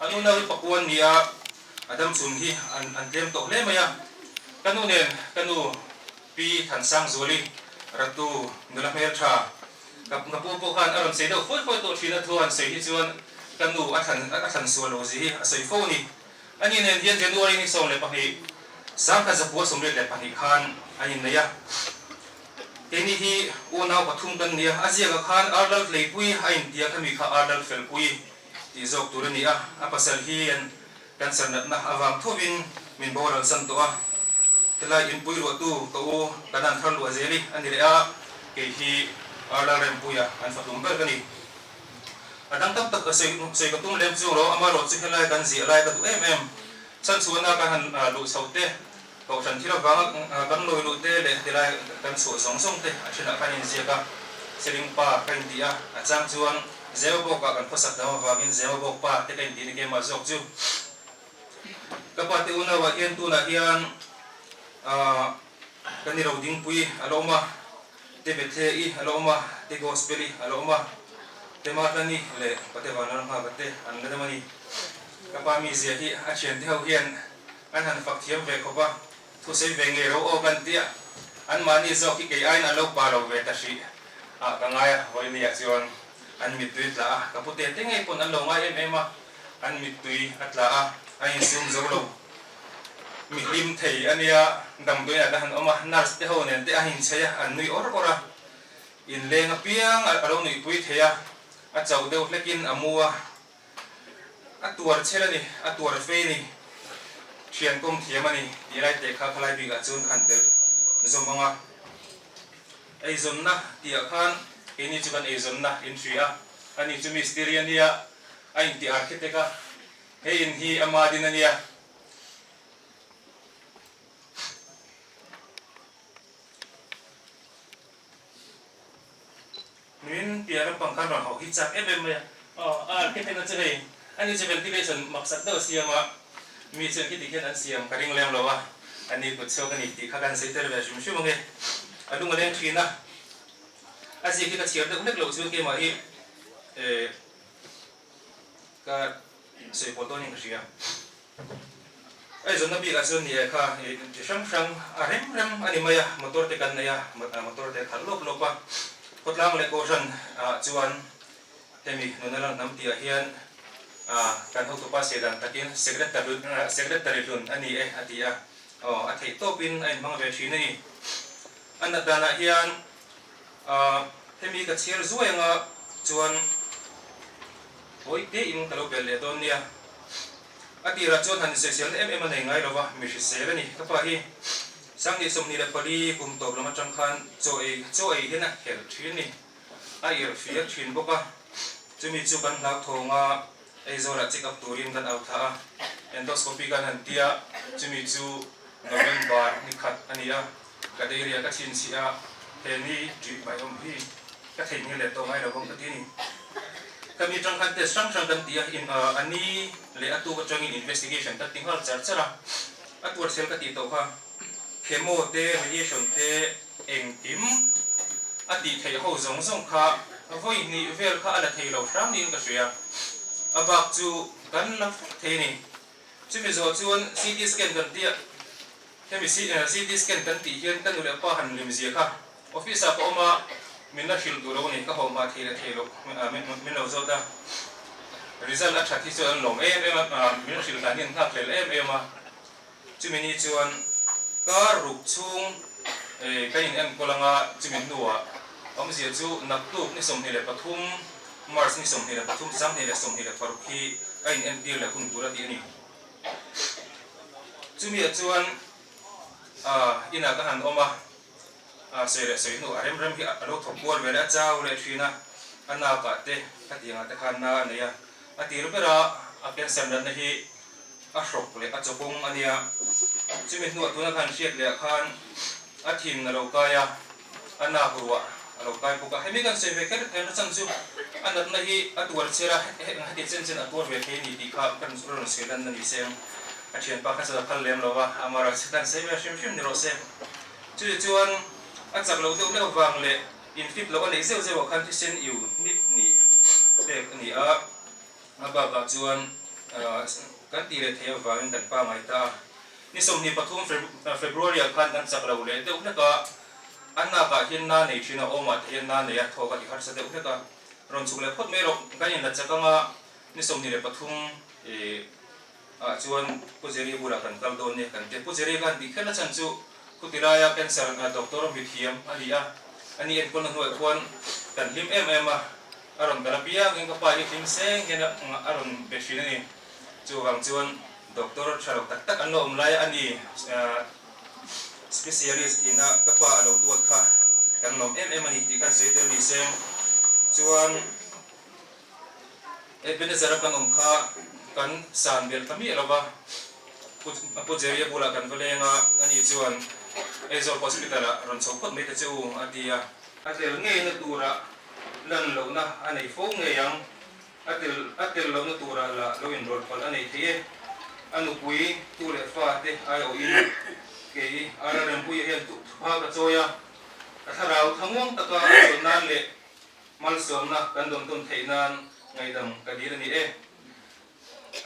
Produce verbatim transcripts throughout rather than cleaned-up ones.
Kan unau hi pakua an ni a, a dam chun hi an, an tlem tawh hle mai a. Kan u nen, kan u Pi Thansangzuali, ratu nula hmelṭha. Ka, ka pu pawh khan a rawn sei deuh fawi fawi tawh ṭhin a, thu an sawi hi chuan kan u a thlan, a thlan sual lo zie hi a sawi fo a ni. Ani nen hian January ni sawm leh pahnih, sangkhat zakua sawmriat leh pahnih khan an innei a. Keini hi unau pathum kan ni a, a ziaka khan Ardal Tleipui a inti a, khami kha Ardal Felpui tih zawk tur a ni a. A pasal hian cancer natna avang thawin min boral san tawh a. Helai inpui ruahtu ka u kan an thar luah zel a ni leh a, kei hi Ardal Rempuia kan fa tum ber ka ni. A dang tam tak a sawi, sawi ka tum lem chuang lo, amaherawhchu helai kan ziah lai ka duh em em. Chhan chuan a kan han, a, luh chho te, kohhran thil avanga, a, kan lawi luh te leh helai kan chhuah zawng zawng te a ṭhenah kan inziak a. Seling pa ka inti a, a chang chuan Zemabawka kan khawsak dam avangin Zemabawk pa te ka inti ni keimah zawk chu. Ka pa te unauah hian tunah hian, a, Ka ni lo dingpui a la awm a, te Bethlehi a la awm a, te Gospeli a la awm a, te Martani leh Pate Vanlalnghaka te an la dam a ni. Ka pa mizia hi a ṭhiante ho hian an han fak thiam ve khawp a, thusei ve ngei ro aw kan ti a, anmahni zawk hi kei aiin an lo pa lo ve ta hrih a ka ngai a, vawiinah chuan an mittui tla a, ka pute te ngei pawn an lo ngai em em a, an mittui a tla a, a insum zo lo. Mi hlim thei a nia, damdawiinah ka han awm a, nurse te ho nen te a inchhei a, an nui awr awr a. Inleng apiang a, a lo nuihpui thei a, a chau deuh hlekin a mu a. A tuar chel a ni, a tuar fei a ni, ṭhian kawm thiam a ni, tih lai te kha khalai bikah chuan kan tel zawm ang a. Eizawnna tih ah khan, keini chu kan eizawnna in hria a, ani chu mistiri a nia, a inti architect a, he in hi ama din a nia. Min piah lampang khan rawn hauh hi chak em em mai a. Aw, a, ke phena chu hei. Ani chu ventilation maksak deuh a siam a. Mi chuan khi ti khian an siam ka ring lem lo a. Ani kut chhawk a ni tih kha kan sawi tel ve hrim hrim ang e. A lung a leng ṭhin a. A ziak hi ka chhiar deuh hlek lo chu keimah hi, eh, Ka sawi pawl tawnin ka hria. Eizawnna bikah chuan ni e kha, eh, chi hrang hrang a rem rem a ni mai a, motor te kan nei a, mo-, a, motor te khalh lawp lawp a. Khawtlang leh Kohhran, ah, chuan hemi nuna lang hnam tihah hian, ah, kan hotupa seh dan takin secretary, ah, secretary hlun a ni e a ti a. Aw, a theih tawpin a inhmang ve ṭhin a ni. A nat danah hian, a, hemi ka chhiar zuai anga chuan hawi tein ka lo bel leh dawn nia. A tirah chuan han sawiselna em em a nei ngai lo va, mi hrisel a ni. Ka pa hi sanghnih sawmhnih leh pali kum tawp lam aṭang khan chaw ei, chaw ei hian a khelh ṭhin a ni. A irh fiah ṭhin bawk a. Chumi chu kan hlauthawng a, Aizawlah check up turin kan au thla a. Endoscopy kan han ti a, chumi chu November ni khat a ni a. Ka diary-a ka chhin chhi a, he ni ṭih bai awm hi ka theihnghilh leh tawh ngai lo vawng ka ti a ni. Khami ṭang khan test hrang hrang kan ti a, in, a, a ni leh a tuk aṭangin investigation kan ti nghal char char a. A tuar chel ka tih tawh kha. Chemo te, radiation te, engkim a tih theih ho zawng zawng kha, a vawi hnih vel kha a la thei lo hram niin ka hria. A bak chu kan la vek thei a ni. Chumi zawh chuan C T scan kan ti a, hemi C-, eh, C T scan kan tih hian ka nu leh pa han lim zia kha. Office-ah ka awm a, min la hrilh duh lo a ni, ka hawh hma thei leh thei lo, eh, min, min lo zawt a. Result a ṭhat hi chuan an lawm em em a, eh, min la hrilh dan hian nghak hlel em em a. Chumi ni chuan kar ruk chhung, eh, ka inenkawl anga chumi hnuah awmzia chu naktuk ni sawmhnih leh pathum, March ni sawmhnih leh pathum, sanghnih leh sawmhnih leh paruk hi a inentir leh hun tur a tih a ni. Chumi ah chuan, ah, inah ka han awm a, a, sawi leh sawi hnu a rem rem hi a lo thawk kual ve leh a chau leh ṭhin a, a nakah te, a tiangah te khan na a nei a. A tir bera a cancer natna hi a hrawk leh a chaw kawng a nia. Chumi hnuah tuna kan hriat leh khan a thin a lo kai a, a nak ruah a lo kai bawk a. Hemi kan sawi ve kher kher chang chu a natna hi a tuar chel a, he, he, heti chen chen a tuar ve thei a ni tih kha kan rawn sawi dan a ni se. A ṭhianpa kha chu a phal lem lo va, amaherawhchu kan sawi ve hrim hrim ni rawh se. Chu chuan a chak lo deuh deuh vang leh infit loh a neih zeuh zeuh ah khan thisen iu nit hnih pek a ni a, a bakah chuan ah, kan ti leh thei avangin kan pangngai ta a. Ni sawmhni pathum Feb-, ah, February-a khan kan chak lo leh deuh hlek a. An nakah hian na nei ṭhin a awm a, hian na nei a, thawk a ti harsa deuh hlek a. Rawn chhuk leh phawt mai rawh, kan inla chak ang a, ni sawmhni leh pathum, eh, ah, chuan Pu Jerry bulah kan kal dawn nia kan ti. Pu Jerry khan tih khelh a chhan chu, khutilaia cancer, ah, doctor mi thiam a ni a. Ani enkawlna hnuaiah khuan kan hlim em em a. A rawn kal apiangin ka pa hi hlim seng hian a, a rawn be ṭhin a ni. Chuvang chuan doctor ṭha lo tak tak an lo awm lai a ni, ah, specialist ina ka pa a lo tuat kha kan lawm em em a ni tih kan sawi tel ni seng. Chuan Ebenezer-a kan awm kha kan san bel ta miah lo va. Pu, Pu Jerry-a bulah kan va leng a, ani chuan Aizawl Hospital-ah rawn chho phawt mai ta che u a ti a. A tel ngei na tura lan lohna a nei fo ngei ang. A tel, a tel lohna tura lah lo inrawlh palh a nei thei e. A nupui tu leh fate aiawhin kei R R M puia hian thupha ka chawi a. A thlarau thlamuang taka a chawl nan leh malsawmna kan dawn tawn theih nan ngaidam ka dil a ni e.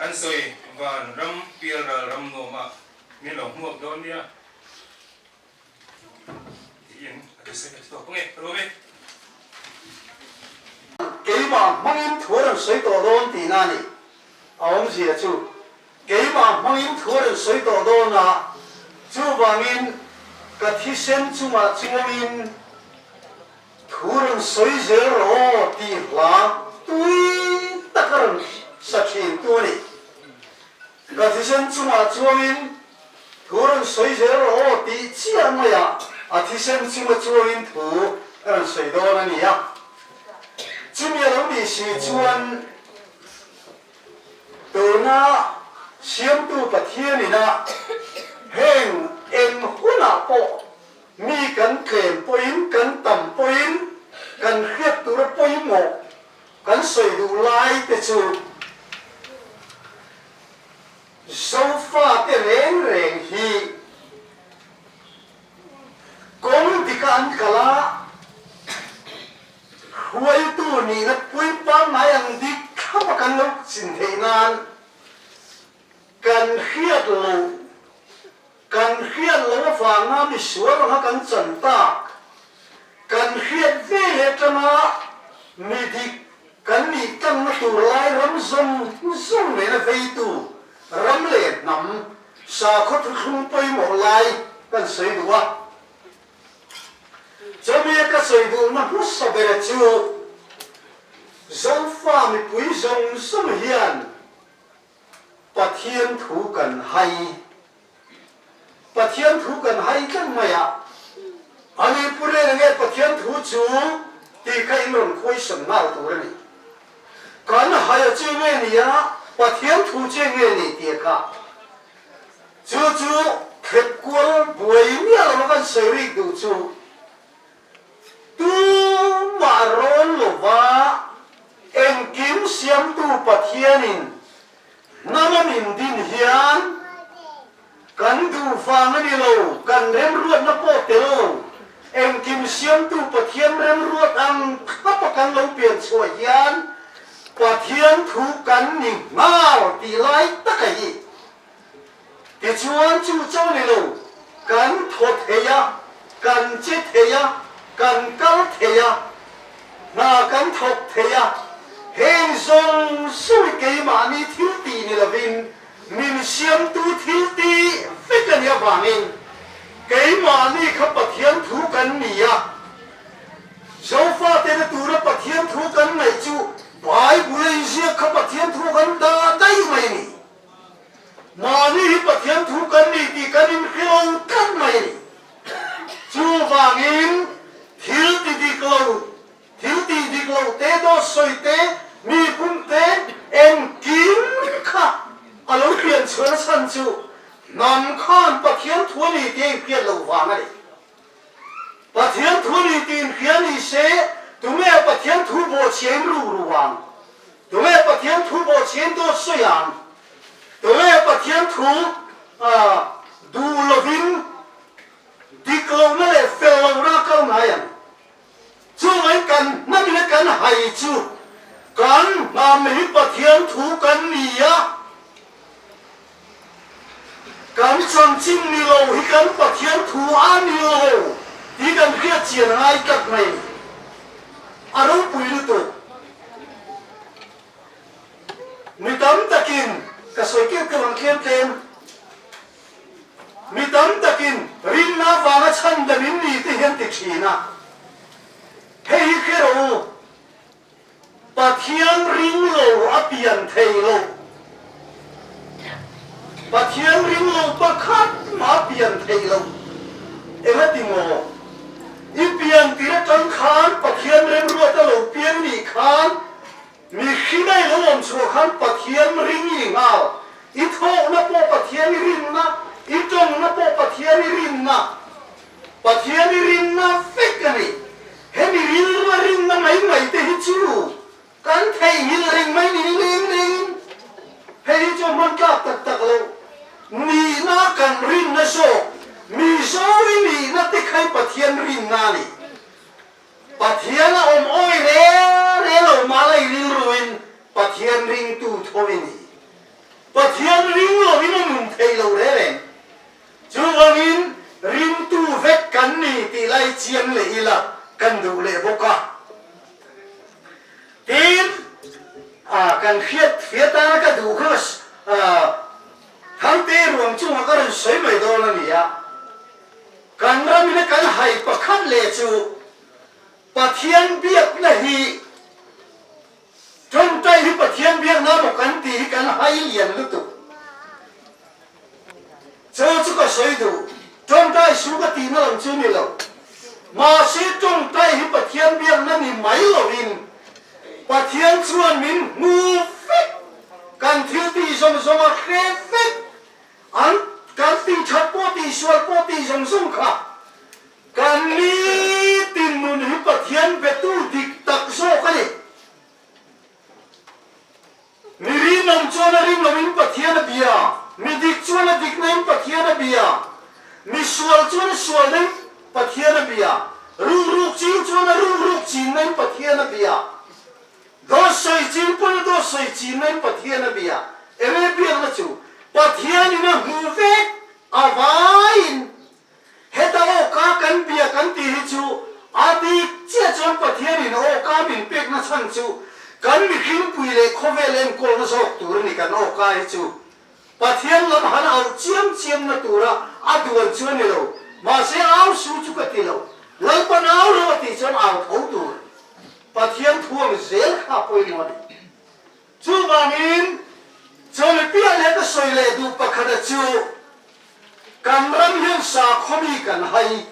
An sawi van ram pial ral ram nuama min lo hmuak dawn nia. Tiin a ti sawi a ti tawk ang e, ka ru ve. Keimah hmangin thu a rawn sawi tawh dawn tihna a ni. A awmzia chu keimah hmangin thu a rawn sawi tawh dawn a, chuvangin ka thisen chungah chuangin thu rawn sawi zel rawh tih hla tui taka rawn sa ṭhin tu a ni. Ka thisen chungah chuangin thu rawn sawi zel rawh tih chiah maia a thisen chunga chuangin thu ka rawn sawi dawn a ni a. Chumi a lo ni si chuan tuna siamtu Pathianin a heng eng hunah pawh mi kan tlem pawhin, kan tam pawhin, kan hriat tura pawimawh kan sawi duh lai te chu Zofate reng reng hi kawng dika an kal a, hruaitu nihna puipa ngai ang dik thlapa kan lo chin theih nan kan hriat lo, kan hriat lo avanga misual anga kan chan tak, kan hriat ve leh tanga mi dik kan nih tlangna tur lai ram zawng zawng nena veitu ram leh hnam sakhaw thuthlung pawimawh lai kan sawi duh a. Chumi ka sawi duhna hmasa ber chu Zofa mipui zawng zawng hian Pathian thu kan hai. Pathian thu kan hai tlat mai a. Ani pure na nge Pathian thu chu ti ka in rawn khuaisan ngal tur a ni. Kan hai a che nge ni a, Pathian thu che nge ni ti kha. Chu chu thep kual buai miah lama kan sawi rik duh chu. Tumah rawn lova, engkim siamtu Pathianin hnam a min din hian kan duh vang a ni lo, kan remruatna pawh tel lo. Engkim siamtu Pathian remruat ang khapa kan lo pian chhuah hian Pathian thu kan ni nghal tih lai tak a hi. Tichuan chu chauh ni lo, kan thaw thei a, kan che thei a, kan kal thei a, hna kan thawk thei a, heng zawng zawng hi keimahni thil tih ni lovin, min siamtu thil tih vek a nih avangin, keimahni kha Pathian thu kan ni a. Zofa tena tura Pathian thu kan ngaih chu, Bible-a inziak kha Pathian thu kan dah daih mai a ni. Mahni hi Pathian thu kan ni tih kan inhre lo tlat mai a ni. Chuvangin thil ti dik lo, thil ti dik lo te, dawt sawi te, mi pum te, engkim kha a lo pian chhuahna chhan chu hnam khan Pathian thu a ni tih a inhriat lo vang a ni. Pathian thu ni tih inhria ni se, tunge Pathian thu bawhchhiain ru ru ang? Tunge Pathian thu bawhchhiain dawt sawi ang? Tunge Pathian thu, a, duh lovin dik lohna leh fel lohna kal ngai ang? Chuongin kan hnam le kan hai chu kan hnam hi Pathian thu kan ni a, Kan chanchin ni lo hi kan Pathian thu a ni lo ti kan hriat chian a ngai tak mai. A ropui lutuk. Mi tam takin, ka sawi keu keu ang tlem tlem. Mi tam takin rinna vanga chhandam in ni ti hian ti ṭhin a. Hei hi hre ro u. Pathian ring lo a pian thei lo. Pathian ring lo pakhat mah a pian thei lo. Engati maw? I pian tir aṭang khan Pathian remruat a lo piang ni khan, mi hring a lo awm chhuah khan Pathian ring i ni nghal. I thawkna pawh Pathian i rinna, i ṭawngna pawh Pathian i rinna. Pathian i rinna vek a ni. Hemi rilru a rinna mai mai te hi chu kan theihnghilh reng mai ni ring ring. Hei hi chu hman tlak tak tak lo. Nihna kan rinna zawk, Mizo i nihna te khai Pathian rinna a ni. Pathian a awm awi re re lo mah lai rilruin Pathian ringtu tho i ni. Pathian ring lovin a nun thei lo re reng. Chuvangin ringtu vek kan ni tih lai chiang leh ila kan duh leh bawk a. Tin, a, kan hriat fiat a ka duh kha, a, Thangte ruang chunga ka rawn sawi mai dawn a ni a. Kan ramin a kan hai pakhat le chu Pathian biakna hi, ṭawngṭai hi Pathian biakna maw kan ti hi kan hai lian lutuk. Chu chu ka sawi duh. Ṭawngṭai su ka tihna lam chu ni lo. Mahse, ṭawngṭai hi Pathian biakna ni mai lovin, Pathian chuan min hmu vek, kan thil tih zawng zawng a hre vek, an kan tih ṭhat pawh tih sual pawh tih zawng zawng kha kan ni tin nun hi Pathian betu dik tak zawk a ni. Mi rinawm chuan a rinawmin Pathian a bia, mi dik chuan a diknain Pathian a bia, mi sual chuan a sualnain Pathian a bia, rukruk chin chuan a rukruk chinnain Pathian a bia, dawt sawi chin pawn a dawt sawi chinnain Pathian a bia. Enge biakna chu? Pathianin a hmu vek avangin, heta awka kan bia kan tih hi chu, a dik chiah chuan Pathianin awka min pekna chhan chu, kan mihringpui leh khawvel enkawlna zawk tur a ni kan awka hi chu. Pathian lam han au chiam chiamna tura a duan chu a ni lo. Mahse, au su chu ka ti lo. Lalpan au rawh a tih chuan au tho tur. Pathian thu ang zel kha pawimawh a ni. Chuvangin, chumi piah leh ka sawi leh duh pakhata chu, kan ram hian sakhaw mi kan hai.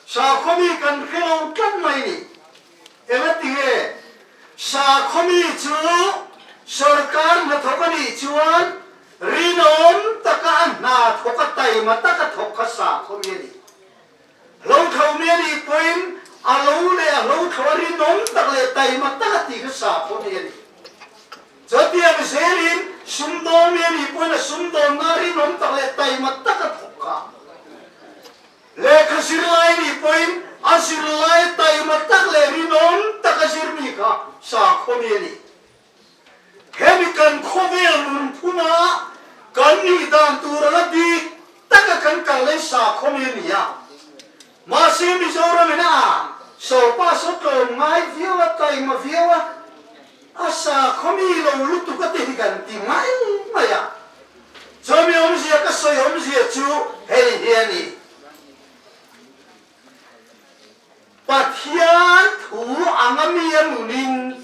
Sakhaw mi kan hre lo tlat mai ni. Engati nge? Sakhaw mi chu sawrkar hnathawk a nih chuan, rinawm taka a hnathawk a, taima taka thawk kha sakhaw mi a ni. Hlo tho mi a nih pawhin, a lo leh a hlo tho a rinawm tak leh taima taka ti kha sakhaw mi a ni. Chutiang zelin sumdawn mi a nih pawhin a sumdawnna rinawm tak leh taima taka thawk kha. Lehkha zir lai a nih pawhin a zir lai taima tak leh rinawm taka zir mi kha sakhaw mi a ni. Hemi kan khawvel nun phuna kan nih dan tur a la dik taka kan kal lei sakhaw mi a ni a. Mahse, Mizoramin a, sawpa saw tlawm ngai viau a, taima viau a, a sakhaw mi lo lutuk a ti hi kan ti ngai ngai a. Chumi awmzia ka sawi awmzia chu hei hi a ni. Pathian thu anga mi a nunin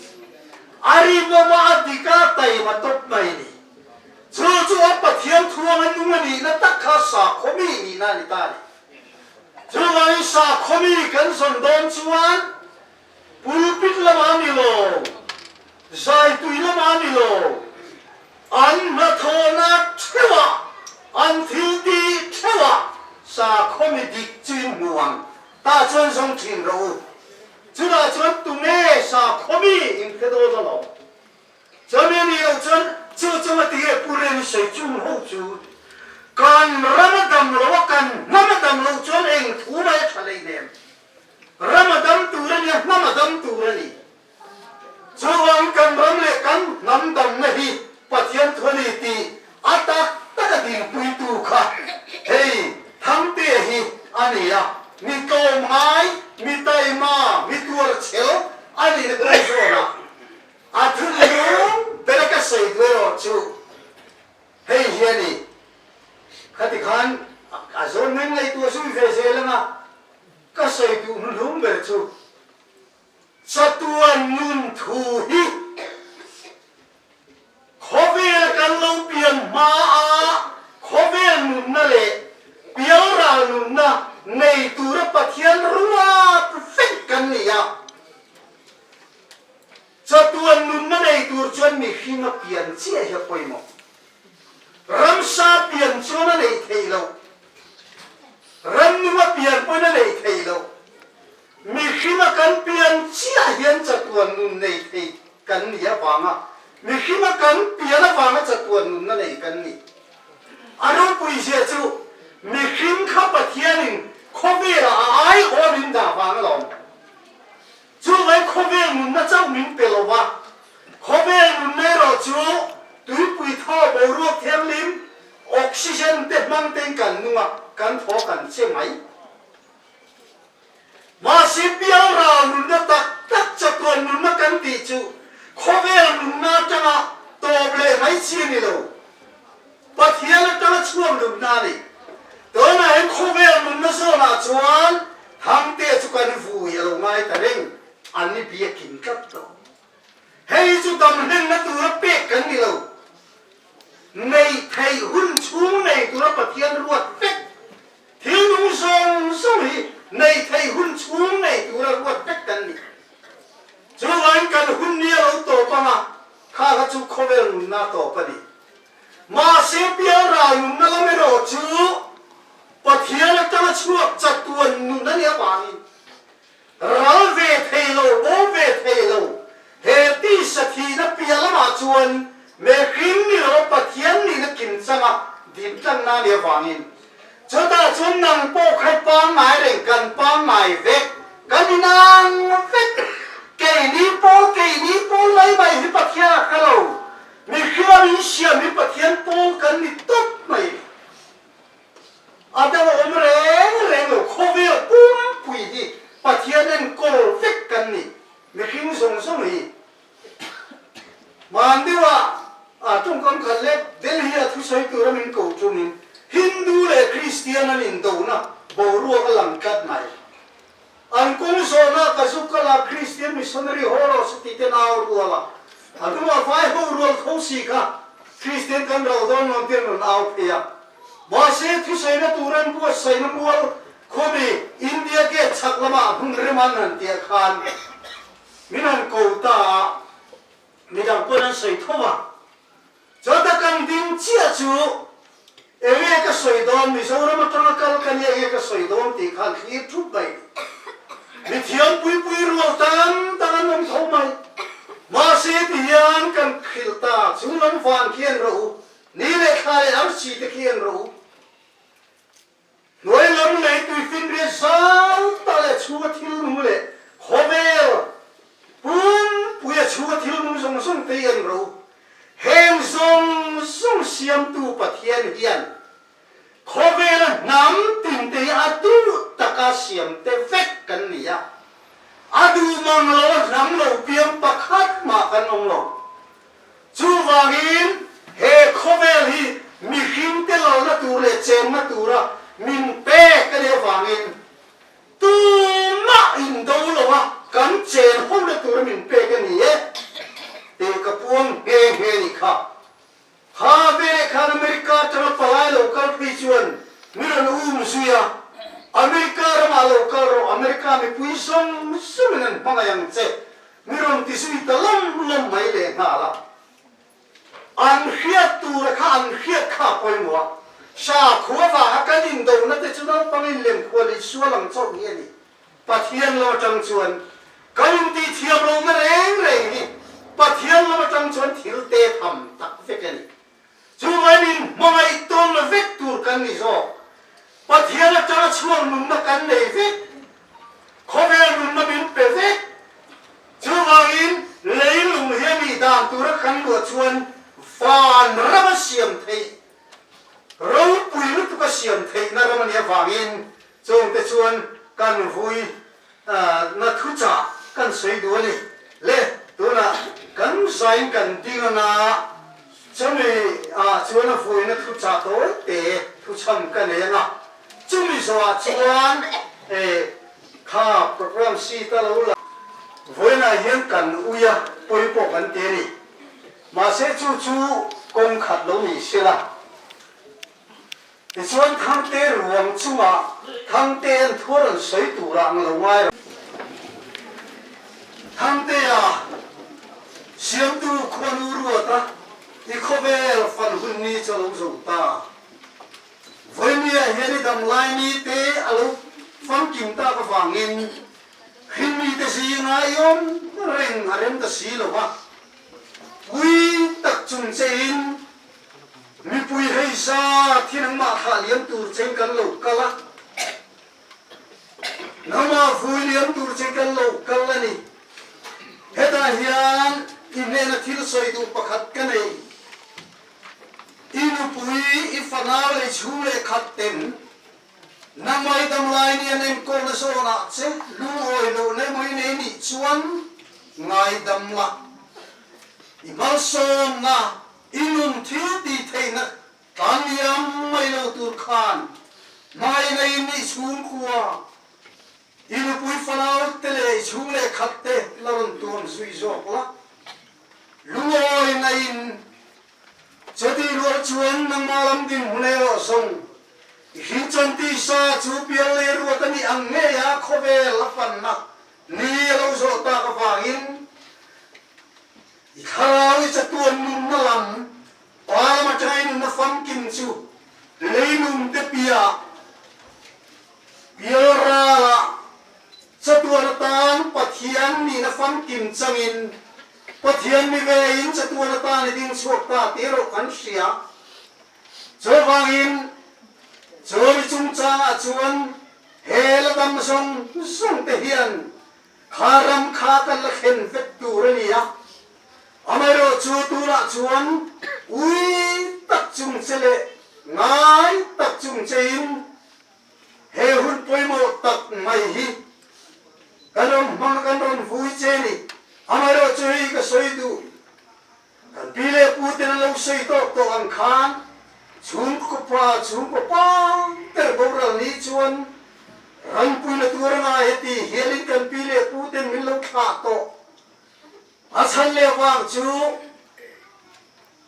a rinawm a, a dik a, taima tawp mai ni. Chu chu a Pathian thu anga nung a nihna tak kha sakhaw mi nihna a ni ta ni. Chuvangin sakhaw mi kan zawn dawn chuan pulpit lama ni lo, zaitui lama ni lo, an hnathawna theuha, an thil tih theuha sakhaw mi dik chu in hmu ang. Ta chuan zawng ṭhin rawh u. Chutah chuan tunge sakhaw mi in hre dawn alawm. Chumi ni lo chuan chu chunga ti nge Pu Reni sawi chung ho chu, kan ram a dam lo a, kan hnam a dam lo chuan eng thu mai a ṭha lei nem. Ram a dam tur a ni a, hnam a dam tur a ni. Chuvang kan ram leh kan hnam damna hi Pathian thu a ni tih a tak taka dingpuitu Chatuan nunna nei tur chuan mihring a pian chiah hi a poimaw. Ramsa pian chuan a nei thei lo. Ram nunga pian pawhin a nei thei lo. Mihringa kan pian chiah hian chatuan nun nei thei kan ni avanga, mihringa kan pian avanga chatuan nunna nei kan ni. A ropui zia chu mihring kha Pathianin khawvela a aiawhin dah vang alawm. Chuvangin khawvel nunna chauh min pe lo va. Khawvel nunna erawh chu tuipui thaw, boruak thianghlim, oxygen te hmang tein kan nung a, kan thaw kan che mai. Mahse, bial ral nunna tak tak, chatuan nunna kan tih chu khawvel nunna aṭanga tawp leh mai chi a ni lo. Pathian aṭanga chhuak nunna a ni. Tunah hian khawvel nunna zawnah chuan Thangte chu kan vui a lo ngai ta reng. An ni biak in tlat tawh. Hei chu dam hlenna tura pek kan ni lo. Nei thei hun chhung nei tura Pathian ruat vek. Thil nung zawng zawng hi nei thei hun chhung nei tura ruat vek kan ni. Chuvangin kan hun ni a lo tawp ang a, kha kha chu khawvel nunna tawp a ni. Mahse, bial ral nunna lam erawh chu Pathian aṭanga chhuak chatuan nun a ni avangin, ral ve thei lo, bo ve thei lo, he tisa thihna piah lamah chuan mihring ni lo, Pathian nihna kimchanga dintlanna a ni avangin, chutah chuan nang pawh khai pangngai reng, kan pangngai vek, kan inang vek. Keini pawl, keini pawl mai mai hi Pathian a kha lo. Mihringa min siam hi Pathian pawl kan ni tawp mai. A dang a awm reng reng lo, khawvel pumpui hi Pathian enkawl vek kan ni, mihring zawng zawng hi. Hman deuha, a, ṭawngkam khat le Delhi-a thusawi tura min ko ṭumin Hindu leh Kristian an indona boruak a lang tlat mai. An kawng zawhna ka zuk kal a, Kristian missionary haw raw se tih te an au rual a. A hnunga vai ho rual tho si kha, Kristian kan ral dawn nawn tir an au phei a. Mahse, thusawina tur an buatsaihna mual khawmi India Gate chhak lama hmun rem an han tih khan min han ko ta a, midang pawn an sawi tho a. Chuta kan ding chiah chu, enge ka sawi dawn, Mizoram aṭanga kal ka nia, enge ka sawi dawn tih khan thlir ṭhup mai. Mi thiam pui pui rual tam tak an awm tho mai. Mahse, ti hian kan hrilh ta, chung lam van khi en rawh u, ni leh thla leh arsi te khi en rawh u. Hnuai lam lei tuifinriat zau tak leh chhunga thil hnu leh khawvel pumpuia chhunga thil hnu zawng zawng te en rawh u. Heng zawng zawng siamtu Pathian hian khawvela hnam tin te hi a duh taka siam te vek kan ni a. A duh mang lo, a hnam lo piang pakhat mah kan awm lo. Chuvangin he khawvel hi mihring te lalna tur leh chenna tura min pek a ni avangin, tumah indo lo a, kan chen hona tura min pek a ni e, tih ka puang nghe nghe ni kha. Kha vele khan America aṭanga palai lo kal phei chuan mi rawn um zui a. America rama lo kal rawh, America mipui zawng zawngin an hmangaih ang che, mi rawn ti zui ta lawm lawm mai leh nghal a. An hriat tura kha an hriat kha a poimaw a. Sakhuo avanga kan indona te chu naupangin lem khua leh sual ang chauh hi a ni. Pathian lam aṭang chuan kan intithiam lohna reng reng hi Pathian lam aṭang chuan thil te tham tak vek a ni. Chuvangin hmangaih tawn vek tur kan ni zawk. Pathian aṭanga chhuak nunna kan nei vek. Khawvel nunna min pe vek. Chuvangin leilung hi a nih dan tura kan luah chuan van rama siam theih, ropui lutuka siam theihna ram a nih avangin, chungte chuan kan vui, ah, na thuchah kan sawi duh a ni. Le, tuna kan zain kan ding anga, chumi, ah, chuan a vuina thuchah tawite thuchham ka nei anga. Chumi zawhah chuan, eh, kha program si ta lo la. Vuina hian kan uia pawi pawh kan ti a ni. Mahse, chu chu kawng khat lo ni sela. Tichuan Thangte ruang chunga Thangte an thu a rawn sawi tura ang lo ngai rawh. Thangtea, Khawvel fan hun ni chu lo zo ta. Vawinia hin i dam lai ni te a lo famkim ta ka vangin, hring ni te zinga i um reng a rem ta si lo a. Pui tak chung chein, mipui hei sa thi nangma thla liam tur chein kan lo kal a. Nangma vui liam tur chein kan lo kal a nih. Heta hian i hnena thil sawi duh pakhat ka nei. I nupui, i fanau leh chhung leh khat ten nangma i dam lai ni an enkawlna zawnah che lungawi lohna emaw i nei nih chuan ngaidam la. I malsawmna, i nun thil tih theihna tlan liam mai lo tur khan, hmaina in i chhungkua, i nupui fanau te leh i chhung leh khat te la rawn tuam zui zawk la. Lungawi na in, chuti rual chuan nangma lam dinhmun erawh zawng i hring chan tisa chu pial leh ruat a nih ang ngeia khawvel a fanna ni a lo zawh tak avangin, i thlarau i chatuan nunna lam, pa lam aṭanga i nunna famkim chu, leilung te piah, pial rala chatuan atan Pathian nihna famkim changin, Pathian mi vein chatuan atan i ding chhuak ta tih erawh kan hria. Chuvangin, chu mi chungchangah chuan he la dam zawng zawng te hian kha ram kha kan la thlen vek tur a ni a. Amaherawhchu tunah chuan ui tak chung che leh ngai tak chung chein he hun pawimawh tak mai hi kan rawn hmang, kan rawn vui che a ni. Amaherawhchu hei ka sawi duh. Kan pi leh pu ten an lo sawi tawk tawh ang khan, chhungkaw pa, chhungkaw pa ter boral ni chuan ram puina tur a ngai a ti hialin kan pi leh pu ten min lo thlah tawh. A chhan leh vang chu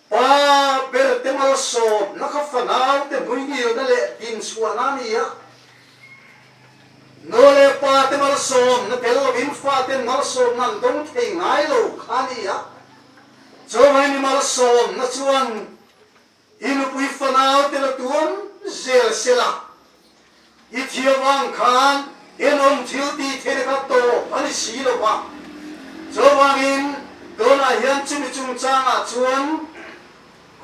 pa ber te malsawmna kha fanau te hnuhnghilna leh din chhuahna a ni a. Nu leh pa te malsawmna tel lovin fa ten malsawmna an dawng thei ngai lo kha a ni a. Chuvangin i malsawmna chuan i nupui fanau te la tuam zel sela. I thi avang khan, en awm thil tih theihna kha tawp a ni si lo va. Chuvangin, tunah hian chumi chungchangah chuan,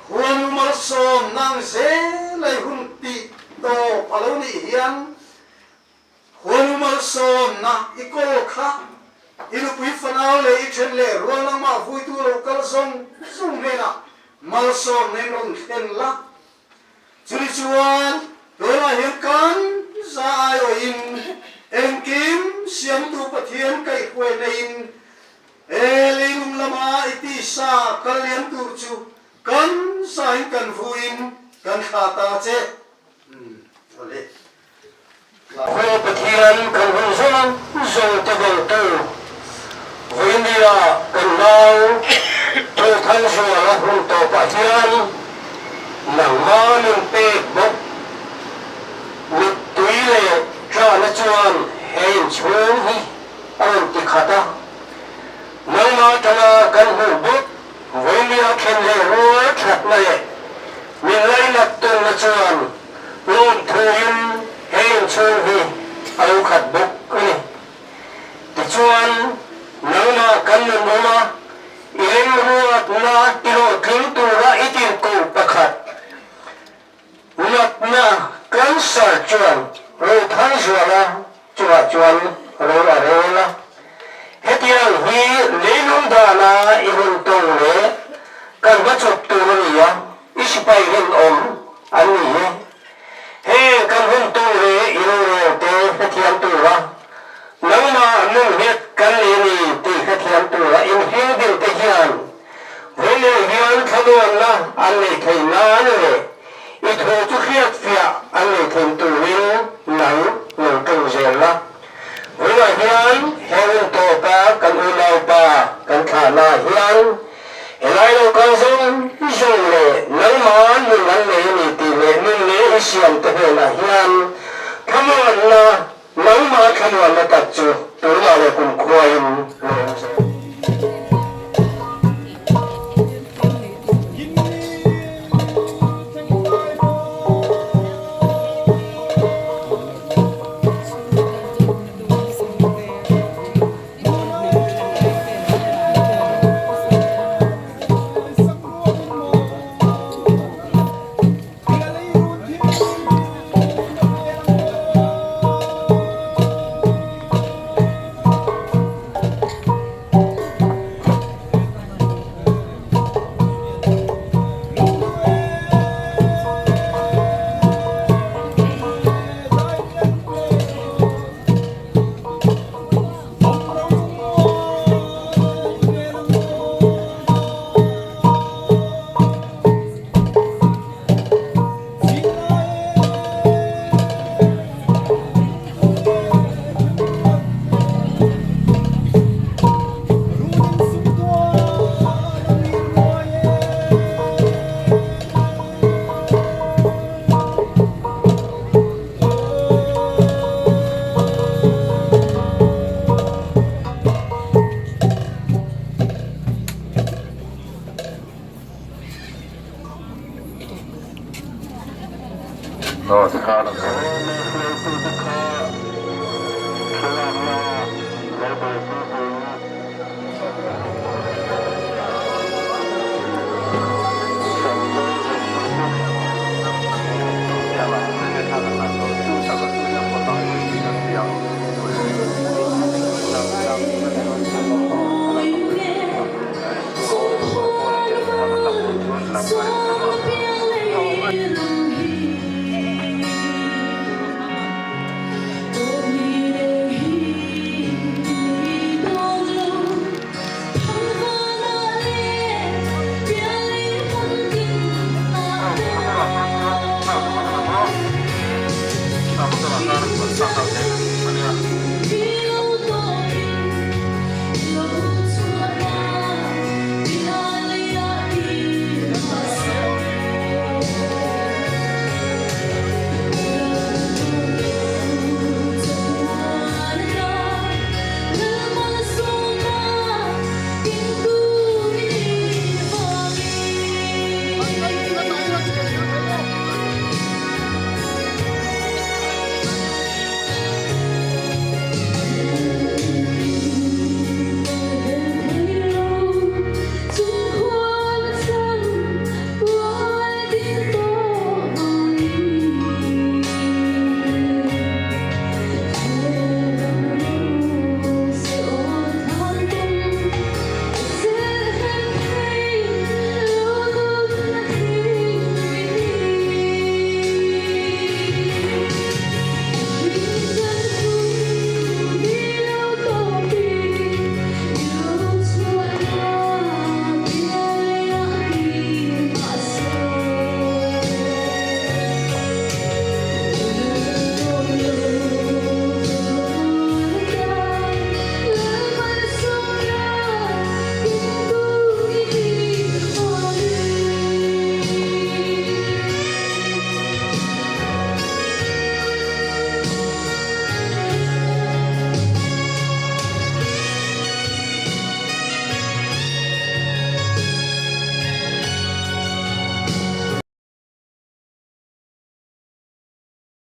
huan u malsawmna ang zela i hun tih tawp a lo nih hian, huan u malsawmna i kawl kha, i nupui fanau leh i ṭhen leh rual nangma vuitu lo kal zawng zawng hnenah malsawmna in rawn thlen la. Chumi chuan, tunah hian kan za aiawhin, engkim siamtu Pathian kaihhruaina in, e, leilung lama i tisa kal liam tur chu kan zain kan vuin kan thla ta che. Hmm, awle. Khaw Pathian kan hun zawng zawng te bawltu, vawinia kan nau Rothangzuala hun tawpah hian nangma min pek bawk mittui leh ṭana chuan he inchhung hi a rawn ti khat a. Nangma ṭanga kan hmuh bawk, vawinia thlen leh rual ṭhatna leh min lainat tawnna chuan lawm thuin he inchhung hi a lo khat bawk a ni. Tichuan, nangmah kan nun awm a, i lengruatna i hlawhtling tura i tirhkoh pakhat natna cancer chuan Rothangzuala chungah chuan ro a rel a. Hetiang hi leilung dana i hun tawng leh kan hmachhawp tur a ni a, i sipai rinawm an ni hi. Heng kan hun tawng leh i rorel te hrethiam tura, nangma nun nghet kan nei a ni tih hrethiam tura in hring dil te hian, vawiin hian thlamuanna an nei thei nan leh i thu chu hriat fiah an nei thei turin nang lo ṭawng zel la. Vawiinah hian he hun tawpa kan unaupa kan thlahna hian, helai lo kan zawng zawng leh nangma nun an nei a ni tih leh nun leh i siam te hnenah hian thlamuanna, nangma thlamuanna tak chu tuirma leh kumkhuain lo awm zel.